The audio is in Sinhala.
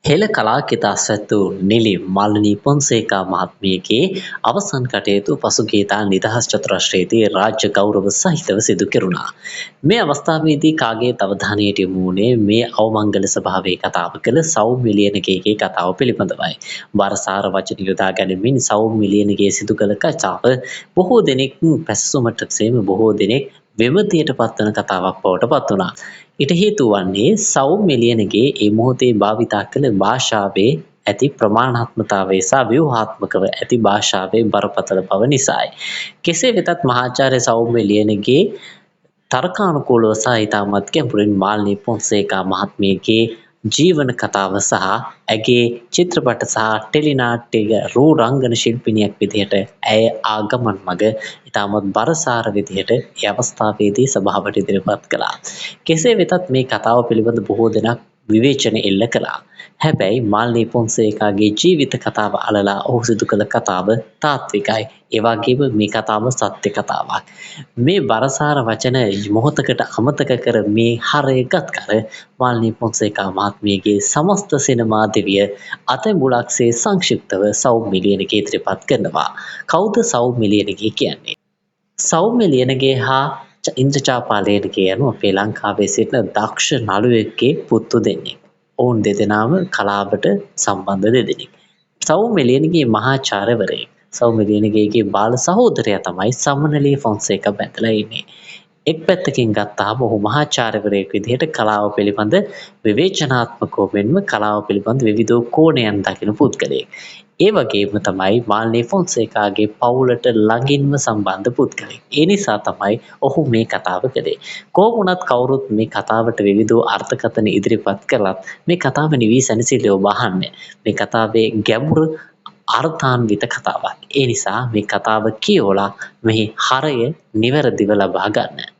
හෙළ කලාකිත අස්වැත්ත වූ නිලි මාලිනී පොන්සේකා මහත්මියගේ අවසන් කටයුතු පසුගියදා නිදහස් චතුරාශ්‍රයේදී රාජ්‍ය ගෞරව සහිතව සිදු කෙරුණා. මේ අවස්ථාවේදී කාගේත් අවධානයට යොමු වුණේ මේ අවමංගල සභාවේ කතාව කළ සෞම්‍ය ලියනගේගේ කතාව පිළිබඳවයි. බරසාර වචන යොදා ගනිමින් සෞම්‍ය ලියනගේ සිදු කළ කතාව බොහෝ දෙනෙක් පැසසුමට සේම බොහෝ දෙනෙක් විමතියට පත්වන කතාවක් බවට පත් වුණා. ඊට හේතු වන්නේ සෞම්‍ය ලියනගේ ඒ මොහොතේ භාවිතා කළ භාෂාවේ ඇති ප්‍රමාණාත්මතාවය සහ ව්‍යුහාත්මකව ඇති භාෂාවේ බරපතල බව නිසායි. කෙසේ වෙතත් මහාචාර්ය සෞම්‍ය ලියනගේ තර්කානුකූලව සහ ඉතාමත් ගැඹුරින් මාලිනී පොන්සේකා මහත්මියගේ ජීවන කතාව සහ ඇගේ චිත්‍රපට සහ ටෙලිනාට්‍ය රූ රංගන ශිල්පිනියක් විදිහට ඇය ආ ගමන් මඟ ඉතාමත් බරසාර විදිහට ඒ අවස්ථාවේදී සභාවට ඉදිරිපත් කළා. කෙසේ වෙතත් මේ කතාව පිළිබඳ බොහෝ දෙනා විවේචන එල්ල කළා. හැබැයි මාලිනී පොන්සේකාගේ ජීවිත කතාව අලලා ඔහු සිදු කළ කතාව තාත්විකයි. ඒ වගේම මේ කතාව සත්‍ය කතාවක්. මේ බරසාර වචන මොහොතකට අමතක කර මේ හරය ගත් කර මාලිනී පොන්සේකා මහත්මියගේ සමස්ත සිනමා දිවිය අතැඹුලක්සේ සංක්ෂිප්තව සෞම්‍ය ලියනගේ ඉදිරිපත් කරනවා. කවුද සෞම්‍ය ලියනගේ කියන්නේ? සෞම්‍ය ලියනගේ හා ඉන්ද්‍ර චාපා ලියනගේ යනු අපේ ලංකාවේ සිටින දක්ෂ නළුවෙක්ගේ පුත්තු දෙන්නෙක්. ඔවුන් දෙදෙනාම කලාවට සම්බන්ධ දෙදෙනෙක්. සෞම්‍ය ලියනගේ මහාචාර්යවරයෙක්. සෞම්‍ය ලියනගේගේ බාල සහෝදරයා තමයි සමනලී ෆොන්සේකා බැඳලා ඉන්නේ. එක් පැත්තකින් ගත්තාම ඔහු මහාචාර්යවරයෙක් විදිහට කලාව පිළිබඳ විවේචනාත්මකව මෙන්ම කලාව පිළිබඳ විවිධ කෝණයන් දකින පුද්ගලයෙක්. ඒ වගේම තමයි මාලිනී ෆොන්සේකාගේ පවුලට ළඟින්ම සම්බන්ධ පුද්ගලයෙක්. ඒ නිසා තමයි ඔහු මේ කතාව කළේ. කොහොම වුණත් කවුරුත් මේ කතාවට විවිධ අර්ථකථන ඉදිරිපත් කළත් මේ කතාව නිවී සැනසෙල්ල ඔබ අහන්න. මේ කතාවේ ගැඹුරු අර්ථාන්විත කතාවක්. ඒ නිසා මේ කතාව කියවලා මෙහි හරය නිවැරදිව ලබා ගන්න.